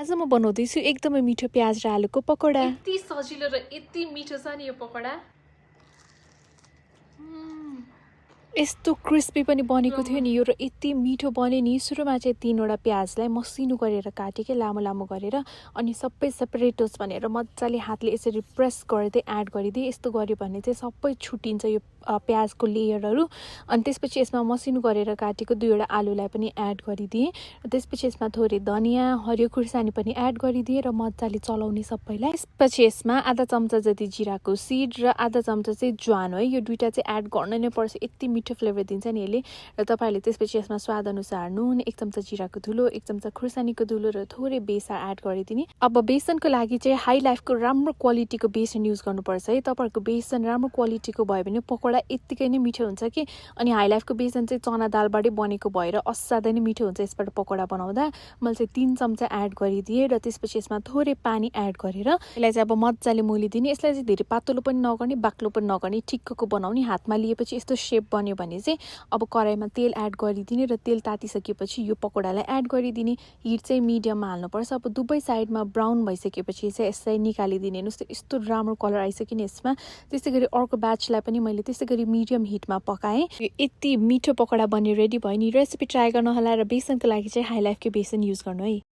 आज म बनाउँदैछु एकदमै मिठो प्याज र आलुको पकौडा। यति सजिलो र यति मिठो छ नि यो पकौडा। यस्तो क्रिस्पी पनि बनेको थियो नि यो र यति मिठो बन्यो नि। सुरुमा चाहिँ 3वटा प्याजलाई मसिनो गरेर काटेँ लामो लामो गरेर, अनि सबै सेपरेट होस् भनेर मजाले हातले यसरी प्रेस गर्दै एड गरिदिएँ। यस्तो गर्यो भने चाहिँ सबै छुटिन्छ यो प्याजको लेयरहरू। अनि त्यसपछि यसमा मसिनो गरेर काटेको 2वटा आलुलाई पनि एड गरिदिएँ र त्यसपछि यसमा थोरै धनियाँ हरियो खुर्सानी पनि एड गरिदिएँ र मजाले चलाउने सबैलाई। त्यसपछि यसमा आधा चम्चा जति जिराको सिड र आधा चम्चा चाहिँ ज्वानो है, यो दुईटा चाहिँ एड गर्न नै पर्छ, यति मिठो फ्लेभर दिन्छ नि यसले। र तपाईँहरूले त्यसपछि यसमा स्वाद अनुसार नुन, 1 चम्चा जिराको धुलो, 1 चम्चा खुर्सानीको धुलो र थोरै बेसन एड गरिदिने। अब बेसनको लागि चाहिँ हाई लाइफको राम्रो क्वालिटीको बेसन युज गर्नुपर्छ है। तपाईँहरूको बेसन राम्रो क्वालिटीको भयो भने पकौडा यत्तिकै नै मिठो हुन्छ कि। अनि हाई लाइफको बेसन चाहिँ चना दालबाटै बनेको भएर असाध्यै नै मिठो हुन्छ यसबाट पकौडा बनाउँदा। मैले चाहिँ 3 चम्चा एड गरिदिएँ र त्यसपछि यसमा थोरै पानी एड गरेर यसलाई चाहिँ अब मजाले मोलिदिने। यसलाई चाहिँ धेरै पातलो पनि नगर्ने बाक्लो पनि नगर्ने, ठिक्कको बनाउने। हातमा लिएपछि यस्तो सेप बन्यो भने चाहिँ अब कराईमा तेल एड गरिदिने र तेल तातिसकेपछि यो पकौडालाई एड गरिदिने। हिट चाहिँ मिडियममा हाल्नुपर्छ। अब दुवै साइडमा ब्राउन भइसकेपछि चाहिँ यसलाई निकालिदिने। हेर्नुहोस् यस्तो राम्रो कलर आइसक्यो नि यसमा। त्यस्तै गरी अर्को ब्याचलाई पनि मैले त्यस्तै गरी मिडियम हिटमा पकाएँ। यति मिठो पकौडा बन्यो, रेडी भयो नि। रेसिपी ट्राई गर्नु होला र बेसनको लागि चाहिँ हाई लाइफको बेसन युज गर्नु है।